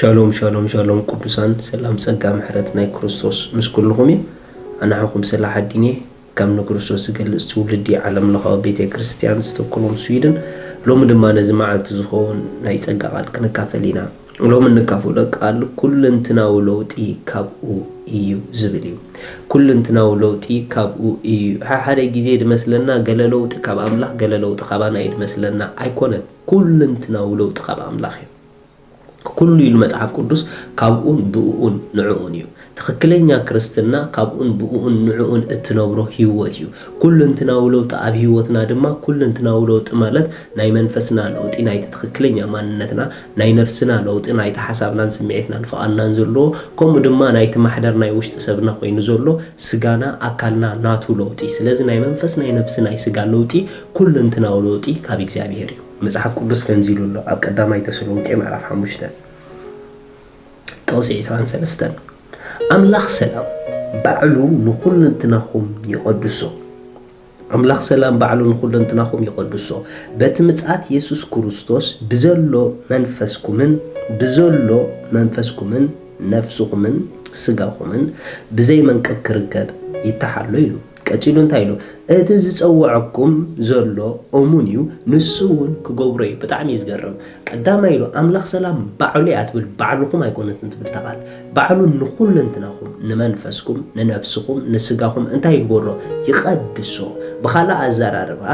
ሻሎም ሻሎም ሻሎም ቅዱሳን፣ ሰላም ጸጋ ምሕረት ናይ ክርስቶስ ምስ ኩልኹም እዩ። ኣናሕኹም ስለ ሓዲኔ ከም ንክርስቶስ ዝገልጽ ትውልዲ ዓለም ለኻዊ ቤተ ክርስቲያን ዝተክሎም ስዊድን። ሎሚ ድማ ነዚ መዓልቲ ዝኸውን ናይ ጸጋ ቃል ክንካፈል ኢና። ሎሚ እንካፈሎ ቃል ኩለንትናዊ ለውጢ ካብኡ እዩ ዝብል እዩ። ኩለንትናዊ ለውጢ ካብኡ እዩ። ሓደ ሓደ ግዜ ድመስለና ገለ ለውጢ ካብ ኣምላኽ፣ ገለ ለውጢ ካባና እዩ ድመስለና። ኣይኮነን። ኩለንትናዊ ለውጢ ካብ ኣምላኽ እዩ። ኩሉ ኢሉ መጽሓፍ ቅዱስ ካብኡን ብእኡን ንዕኡን እዩ። ትኽክለኛ ክርስትና ካብኡን ብእኡን ንዕኡን እትነብሮ ህይወት እዩ። ኩለንትናዊ ለውጢ ኣብ ህይወትና ድማ፣ ኩለንትናዊ ለውጢ ማለት ናይ መንፈስና ለውጢ፣ ናይቲ ትኽክለኛ ማንነትና፣ ናይ ነፍስና ለውጢ፣ ናይቲ ሓሳብናን ስምዒትናን ፍቓድናን ዘለዎ፣ ከምኡ ድማ ናይቲ ማሕደር ናይ ውሽጢ ሰብና ኮይኑ ዘሎ ስጋና፣ ኣካልና ናቱ ለውጢ። ስለዚ ናይ መንፈስ፣ ናይ ነፍሲ፣ ናይ ስጋ ለውጢ፣ ኩለንትናዊ ለውጢ ካብ እግዚኣብሔር እዩ። መጽሓፍ ቅዱስ ከምዚ ኢሉ ኣሎ ኣብ ቀዳማይ ተሰሎንቄ ምዕራፍ ሓሙሽተ ጥቕሲ ዕስራን ሰለስተን፣ ኣምላኽ ሰላም ባዕሉ ንኹለንትናኹም ይቐድሶ። ኣምላኽ ሰላም ባዕሉ ንኹለንትናኹም ይቐድሶ፣ በቲ ምጽኣት የሱስ ክርስቶስ ብዘሎ መንፈስኩምን፣ ብዘሎ መንፈስኩምን ነፍስኹምን ስጋኹምን ብዘይ መንቅብ ክርከብ ይተሓሎ ኢሉ። ቀጺሉ እንታይ ኢሉ? እቲ ዝጸውዐኩም ዘሎ እሙን እዩ፣ ንሱ እውን ክገብሮ እዩ። ብጣዕሚ እዩ ዝገርም። ቀዳማይ ኢሉ ኣምላኽ ሰላም ባዕሉ እያ ትብል፣ ባዕልኹም ኣይኮነትን ትብል እታ ቃል። ባዕሉ ንኹለንትናኹም፣ ንመንፈስኩም፣ ንነብስኹም፣ ንስጋኹም እንታይ ይግበሮ? ይቐድሶ። ብኻልእ ኣዘራርባ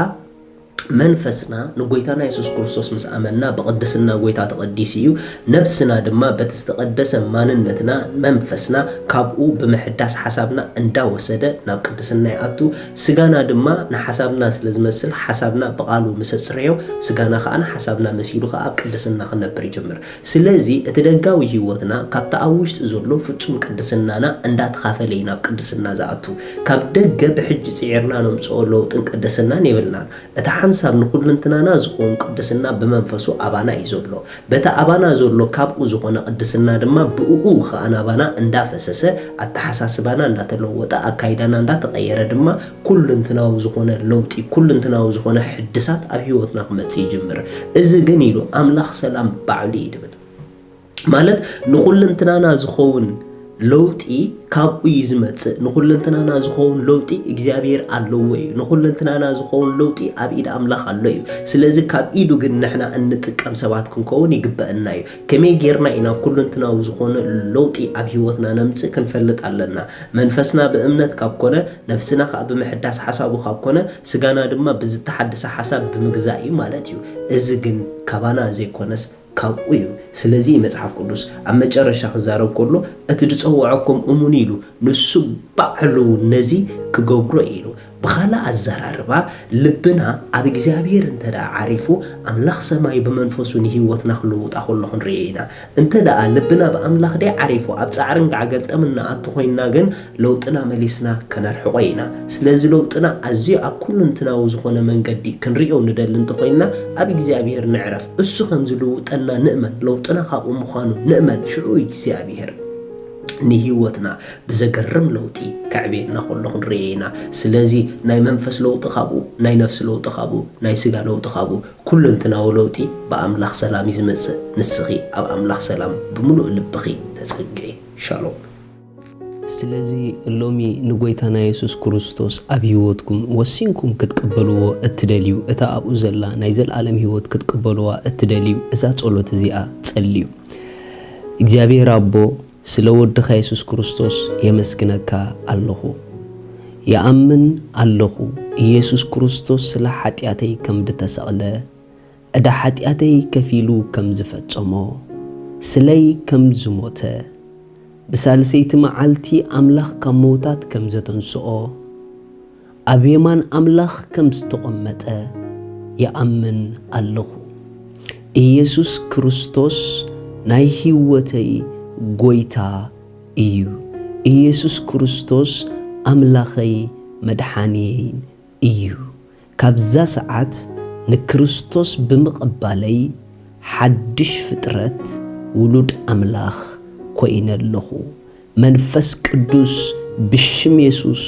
መንፈስና ንጎይታና የሱስ ክርስቶስ ምስ ኣመንና ብቕድስና ጎይታ ተቐዲሱ እዩ። ነብስና ድማ በቲ ዝተቐደሰ ማንነትና መንፈስና ካብኡ ብምሕዳስ ሓሳብና እንዳወሰደ ናብ ቅድስና ይኣቱ። ስጋና ድማ ንሓሳብና ስለ ዝመስል ሓሳብና ብቓሉ ምስ ኣጽረዮ ስጋና ከኣ ንሓሳብና መሲሉ ከኣ ኣብ ቅድስና ክነብር ይጅምር። ስለዚ እቲ ደጋዊ ህይወትና ካብቲ ኣብ ውሽጢ ዘሎ ፍጹም ቅድስናና እንዳተኻፈለ እዩ ናብ ቅድስና ዝኣቱ። ካብ ደገ ብሕጂ ጽዒርና ነምጽኦ ለውጥን ቅድስናን የብልናን። እቲ ሓንሳብ ንኹልንትናና ዝኸውን ቅድስና ብመንፈሱ ኣባና እዩ ዘሎ። በቲ ኣባና ዘሎ ካብኡ ዝኾነ ቅድስና ድማ ብእኡ ኸኣ ናባና እንዳፈሰሰ ኣተሓሳስባና እንዳተለወጠ፣ ኣካይዳና እንዳተቐየረ ድማ ኩልንትናዊ ዝኾነ ለውጢ፣ ኩልንትናዊ ዝኾነ ሕድሳት ኣብ ህይወትና ክመጽእ ይጅምር። እዚ ግን ኢሉ ኣምላኽ ሰላም ባዕሉ እዩ ድብል። ማለት ንኹልንትናና ዝኸውን ለውጢ ካብኡ እዩ ዝመጽእ። ንኹልንትናና ዝኸውን ለውጢ እግዚኣብሔር ኣለዎ እዩ። ንኹልንትናና ዝኸውን ለውጢ ኣብ ኢድ ኣምላኽ ኣሎ እዩ። ስለዚ ካብ ኢዱ ግን ንሕና እንጥቀም ሰባት ክንከውን ይግበአና እዩ። ከመይ ጌርና ኢና ኩልንትናዊ ዝኾነ ለውጢ ኣብ ህይወትና ነምጽእ ክንፈልጥ ኣለና። መንፈስና ብእምነት ካብ ኮነ፣ ነፍስና ከኣ ብምሕዳስ ሓሳቡ ካብ ኮነ፣ ስጋና ድማ ብዝተሓደሰ ሓሳብ ብምግዛእ እዩ ማለት እዩ። እዚ ግን ካባና ዘይኮነስ ካብኡ እዩ። ስለዚ መጽሓፍ ቅዱስ ኣብ መጨረሻ ክዛረብ ከሎ፣ እቲ ዝጸውዐኩም እሙን ኢሉ፣ ንሱ ባዕሉ ነዚ ክገብሮ ኢሉ። ብኻልእ ኣዘራርባ፣ ልብና ኣብ እግዚኣብሔር እንተ ደኣ ዓሪፉ፣ ኣምላኽ ሰማይ ብመንፈሱ ንህይወትና ክልውጣ ከሎ ክንርኢ ኢና። እንተ ደኣ ልብና ብኣምላኽ ደይ ዓሪፉ፣ ኣብ ጻዕርን ጋዕገልጠምን ንኣቱ ኮይንና ግን፣ ለውጥና መሊስና ከነርሕቖ ኢና። ስለዚ ለውጥና ኣዝዩ ኣብ ኩልንትናዊ ዝኾነ መንገዲ ክንርእዮ ንደሊ እንተኾይንና፣ ኣብ እግዚኣብሔር ንዕረፍ። እሱ ከም ዝልውጠና ንእመን፣ ለውጥና ካብኡ ምዃኑ ንእመን። ሽዑ እግዚኣብሔር ንህይወትና ብዘገርም ለውጢ ከዕብየና ከሎ ክንርእዮ ኢና። ስለዚ ናይ መንፈስ ለውጢ ካብኡ፣ ናይ ነፍሲ ለውጢ ካብኡ፣ ናይ ስጋ ለውጢ ካብኡ፣ ኩልንትናዊ ለውጢ ብኣምላኽ ሰላም እዩ ዝመጽእ። ንስኺ ኣብ ኣምላኽ ሰላም ብምሉእ ልብኺ ተጸግዒ። ሻሎም። ስለዚ ሎሚ ንጎይታና የሱስ ክርስቶስ ኣብ ህይወትኩም ወሲንኩም ክትቅበልዎ እትደልዩ፣ እታ ኣብኡ ዘላ ናይ ዘልኣለም ህይወት ክትቅበልዋ እትደልዩ፣ እዛ ጸሎት እዚኣ ጸልዩ። እግዚኣብሔር ኣቦ፣ ስለ ወድኻ የሱስ ክርስቶስ የመስግነካ ኣለኹ። ይኣምን ኣለኹ፣ ኢየሱስ ክርስቶስ ስለ ሓጢኣተይ ከም ድተሰቕለ፣ ዕዳ ሓጢኣተይ ከፊሉ ከም ዝፈጸሞ፣ ስለይ ከም ዝሞተ፣ ብሳልሰይቲ መዓልቲ ኣምላኽ ካብ መውታት ከም ዘተንስኦ፣ ኣብ የማን ኣምላኽ ከም ዝተቐመጠ ይኣምን ኣለኹ። ኢየሱስ ክርስቶስ ናይ ህይወተይ ጐይታ እዩ። ኢየሱስ ክርስቶስ ኣምላኸይ መድሓንየይን እዩ። ካብዛ ሰዓት ንክርስቶስ ብምቕባለይ ሓድሽ ፍጥረት ውሉድ ኣምላኽ ኮይነ ኣለኹ። መንፈስ ቅዱስ ብሽም የሱስ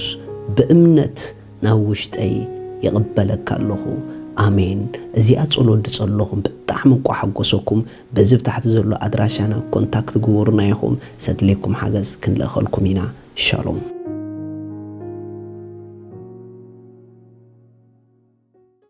ብእምነት ናብ ውሽጠይ ይቕበለካ ኣለኹ። ኣሜን። እዚኣ ጸሎት ድጸለኹም ብጣዕሚ እንቋ ሓጎሰኩም። በዚ ብታሕቲ ዘሎ ኣድራሻና ኮንታክት ግበሩና ኢኹም። ሰድልየኩም ሓገዝ ክንልእኸልኩም ኢና። ሻሎም።